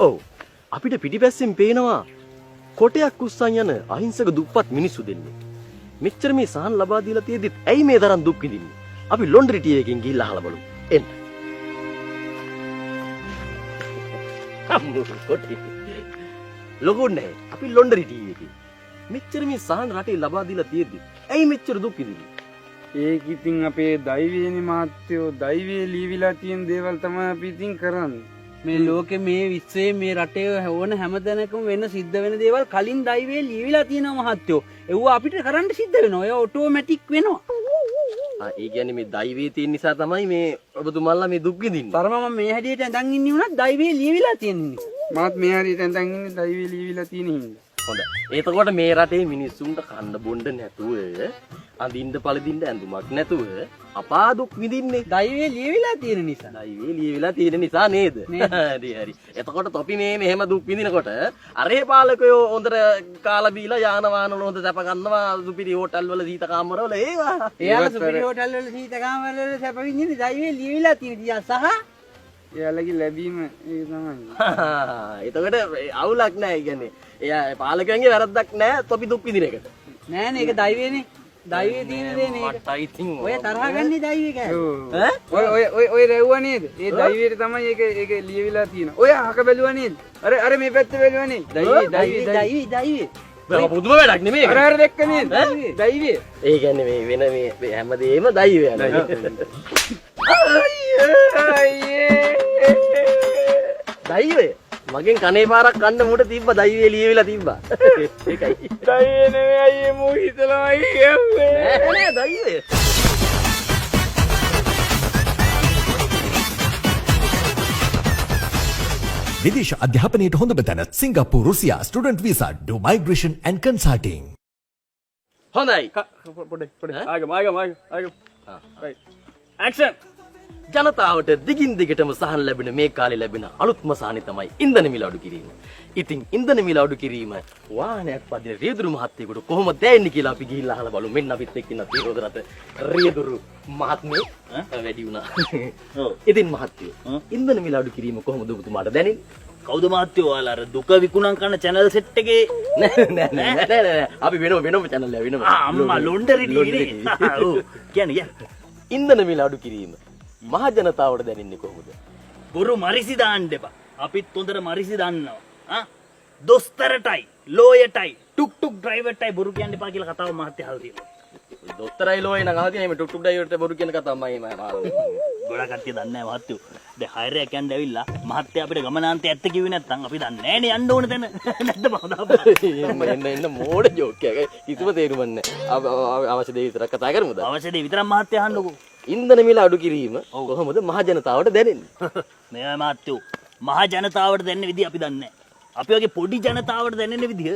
ඔව්. අපිට පිටිපස්සෙන් පේනවා කොටයක් උස්සන් යන අහිංසක දුප්පත් මිනිස්සු දෙන්නේ. මෙච්චර මේ සහන් ලබා දීලා තියෙද්දිත් ඇයි මේ තරම් දුක් විඳින්නේ? අපි ලොන්ඩරි ටීවී එකෙන් ගිහිල්ලා අහලා බලමු. එන්න. අම්මෝ කොටේ. ලොකු නෑ. අපි ලොන්ඩරි ටීවී එකේ. මෙච්චර මේ සහන් රටේ ලබා දීලා තියෙද්දි ඇයි මෙච්චර දුක් විඳින්නේ? ඒක ඉතින් අපේ දෛවයනේ මහත්තයෝ, දෛවයේ ලියවිලා තියෙන දේවල් තමයි අපි ඉතින් කරන්නේ. මේ ලෝකේ, මේ විශ්වයේ, මේ රටේ ඕන හැම තැනකම වෙන සිද්ධ වෙන දේවල් කලින් දෛවයේ ලියවිලා තියෙනවා මහත්තයෝ. ඒව අපිට කරන්න සිද්ධ වෙනවා. ඒවා ඔටෝමැටික් වෙනවා. ආ, ඒ කියන්නේ මේ දෛවයේ තියෙන නිසා තමයි මේ ඔබතුමාලා මේ දුක් විඳින්නේ. තරම මම මේ හැටියට ඇඳන් ඉන්නේ වුණත් දෛවයේ ලියවිලා තියෙන නිසා. මාත් මේ හරියට ඇඳන් ඉන්නේ දෛවයේ ලියවිලා තියෙන හින්දා. හොඳයි. එතකොට මේ රටේ මිනිස්සුන්ට කන්න බොන්න නැතුව, අඳින්න පළඳින්න ඇඳුමක් නැතුව අපා දුක් විඳින්නේ දෛවයේ ලියවිලා තියෙන නිසා. දෛවයේ ලියවිලා තියෙන නිසා නේද? හරි හරි. එතකොට තොපි මේ මෙහෙම දුක් විඳිනකොට අරේ පාලකයෝ හොඳට කාලා බීලා යාන වාහන වල හොඳ සැප ගන්නවා, සුපිරි හෝටල් වල සීත කාමර වල ඒවා. එයාලා සුපිරි හෝටල් වල සීත කාමර වල සැප විඳින්නේ දෛවයේ ලියවිලා තියෙන නිසා සහ එයාලගේ ලැබීම ඒ තමයි. එතකොට අවුලක් නෑ. ඒ කියන්නේ එයා පාලකයන්ගේ වැරද්දක් නෑ තොපි දුක් විඳින එකට. නෑ නේ, ඒක දෛවයේනේ. දෛවයේ තියෙන දේ නේ ඒක. මට ඉතින් ඔය තරහ ගන්නේ දෛවයේ කෑ. ඔව්. ඔය ඔය ඔය ඔය රැව්වා නේද? ඒ දෛවයට තමයි ඒක ඒක ලියවිලා තියෙන. ඔය අහක බැලුවා නේද? අර අර මේ පැත්ත බැලුවා නේද? දෛවයේ දෛවයේ දෛවයේ දෛවයේ. බෑ, පුදුම වැඩක් නෙමෙයි ඒක. අර අර දැක්ක නේද? දෛවයේ. ඒ කියන්නේ මේ වෙන මේ හැමදේම දෛවය යනවා. අයියේ. දෛවය මගෙන් කනේ පාරක් කන්න මුට තිබ්බ දෛවයේ ලියවිලා තිබ්බා. ඒකයි. දෛවය නෙමෙයි අයියේ, මූ හිතලමයි කියුවේ. නෑ නෑ, දෛවය. විදේශ අධ්‍යාපනයට හොඳම තැන Singapore, Russia. Student visa, do migration and consulting. හොඳයි. පොඩි පොඩි ආගම ආගම ආගම ආගම. Right, action. ජනතාවට දිගින් දිගටම සහන් ලැබෙන මේ කාලේ ලැබෙන අලුත්ම සහනෙ තමයි ඉන්ධන මිල අඩු කිරීම. ඉතින් ඉන්ධන මිල අඩු කිරීම වාහනයක් පදින රියදුරු මහත්තයෙකුට කොහොමද දැනෙන්නේ කියලා අපි ගිහිල්ලා අහලා බලමු. මෙන්න අපිත් එක්ක ඉන්න තිරෝද රත රියදුරු මහත්මිය වැඩි වුණා. ඉතින් මහත්තයෝ, ඉන්ධන මිල අඩු කිරීම කොහොමද ඔබතුමාට දැනෙන්නේ? කවුද මහත්තයෝ ඔයාලා අර දුක විකුණන් කන චැනල් සෙට් එකේ? නෑ නෑ නෑ නෑ නෑ, අපි වෙනම වෙනම චැනල් එක වෙනම. ආ අම්මා, ලොන්ඩරි ටීවී නේ. ඔව්, කියන්නේ කියන්නේ. ඉන්ධන මිල අඩු කිරීම මහ ජනතාවට දැනෙන්නේ කොහොමද? බොරු මරිසි දාන්න එපා. අපිත් හොඳට මරිසි දන්නවා. ආ, දොස්තරටයි ලෝයටයි ටුක් ටුක් ඩ්‍රයිවර්ටයි බොරු කියන්න එපා කියලා කතාව මහත්තයා අහලා තියෙනවා. දොස්තරයි ලෝයයි නම් අහලා තියෙන මේ ටුක් ටුක් ඩ්‍රයිවර්ට බොරු කියන කතාව මම එහෙම අහලා. ගොඩක් කට්ටිය දන්නේ නැහැ මහත්තයෝ. දැන් හයරයක් යන්න ඇවිල්ලා මහත්තයා අපිට ගමනාන්තය ඇත්ත කිව්වේ නැත්නම් අපි දන්නේ නැහනේ යන්න ඕන තැන. නැද්ද මහතා? එන්න එන්න එන්න, මෝඩ ජෝක් එකක්. කිසිම තේරුමක් නැහැ. අවශ්‍ය දේ විතරක් කතා කරමුද? අවශ්‍ය දේ විතරක් මහත්තයා අහන්නකෝ. ඉන්ධන මිල අඩු කිරීම කොහොමද මහ ජනතාවට දැනෙන්නේ? මේවයි මහත්තයෝ, මහ ජනතාවට දැනෙන විදිය අපි දන්නේ නැහැ. අපි වගේ පොඩි ජනතාවට දැනෙන විදිය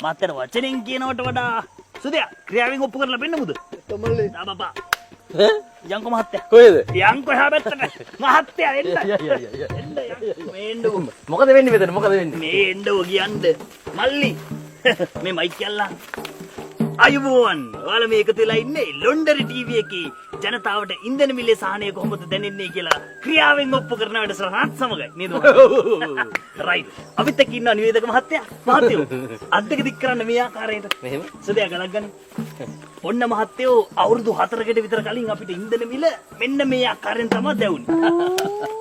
මහත්තයාට වචනෙන් කියනවට වඩා සුදයා ක්‍රියාවෙන් ඔප්පු කරලා පෙන්නමුද? තමල්ලේ. ආ බබා. යන්කෝ මහත්තයා. කොහෙද? යන්කෝ එහා පැත්තට. මහත්තයා එන්න. ය ය ය ය. එන්න යන්. මේ එන්නකෝ. මොකද වෙන්නේ මෙතන? මොකද වෙන්නේ? මේ එන්නකෝ කියන්න. මල්ලි. මේ මයික් ඇල්ලා. අයුබෝවන්, ඔයාලා මේ එකතු වෙලා ඉන්නේ ලොන්ඩරි ටීවී එකේ ජනතාවට ඉන්ධන මිලේ සහනය කොහොමද දැනෙන්නේ කියලා ක්‍රියාවෙන් ඔප්පු කරන වැඩසටහනත් සමගයි නේද? රයිට්. අපිත් එක්ක ඉන්නවා නිවේදක මහත්තයා. මහත්තයෝ, අත් දෙක දික් කරන්න මේ ආකාරයට. මෙහෙම. සදයා ගලක් ගන්න. ඔන්න මහත්තයෝ, අවුරුදු 4කට විතර කලින් අපිට ඉන්ධන මිල මෙන්න මේ ආකාරයෙන් තමයි දැවුනේ.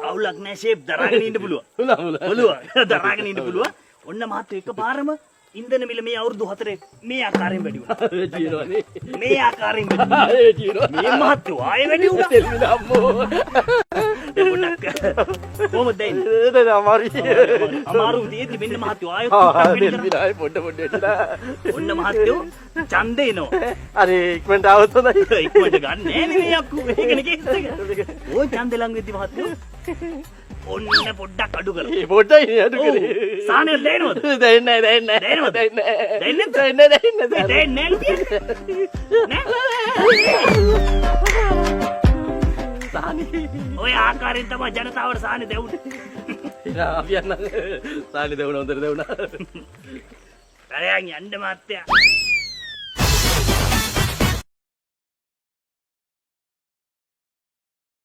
අවුලක් නෑ ෂේප්, දරාගෙන ඉන්න පුළුවන්. පුළුවන්. දරාගෙන ඉන්න පුළුවන්. ඔන්න මහත්තයෝ, එකපාරම ඉන්ධන මිල මේ අවුරුදු 4 මේ ආකාරයෙන් වැඩි වුණා. වැඩි වෙනවනේ. මේ ආකාරයෙන් වැඩි වුණා. ආයෙ වැඩි වෙනවා. මේ මහත්තයෝ ආයෙ වැඩි වුණා. තෙල් අම්මෝ. දැන් පොඩ්ඩක් කොහොමද දැනෙන්නේ? දැන් අමාරුයි. අමාරු තියෙද්දි මෙන්න මහත්තයෝ ආයෙත් ටිකක් වැඩි තෙල් කරා. මිල ආයෙ පොඩ පොඩ වැඩිලා. ඔන්න මහත්තයෝ ඡන්දේ එනවා. අනේ ඉක්මනට ආවොත් හොඳයි. ඉක්මනට ගන්න නෑ නේ මේ අක්කු. ඒකනේ කේස් එක. ඔය ඡන්දේ ලඟ වෙද්දි මහත්තයෝ ඔන්න පොඩ්ඩක් අඩු කරා. ඒ පොඩ්ඩයි නේ අඩු ඔව්. කරේ. සාහනය දැනෙනවද? දැනෙන්නේ නෑ, දැනෙන්නේ නෑ. දැනෙනවද? දැනෙන්නේ නෑ. දැනෙන්නේ නැද්ද? දැනෙන්නේ නෑ, දැනෙන්නේ නෑ. දැනෙන්නේ නෑ නෑ. සාහනේ. ඔය ආකාරයෙන් තමයි ජනතාවට සාහනේ දැවුනේ. එහෙනම් අපි යන්න. සාහනේ දැවුණා, හොඳට දැවුණා. ඵලයන් යන්න මහත්තයා.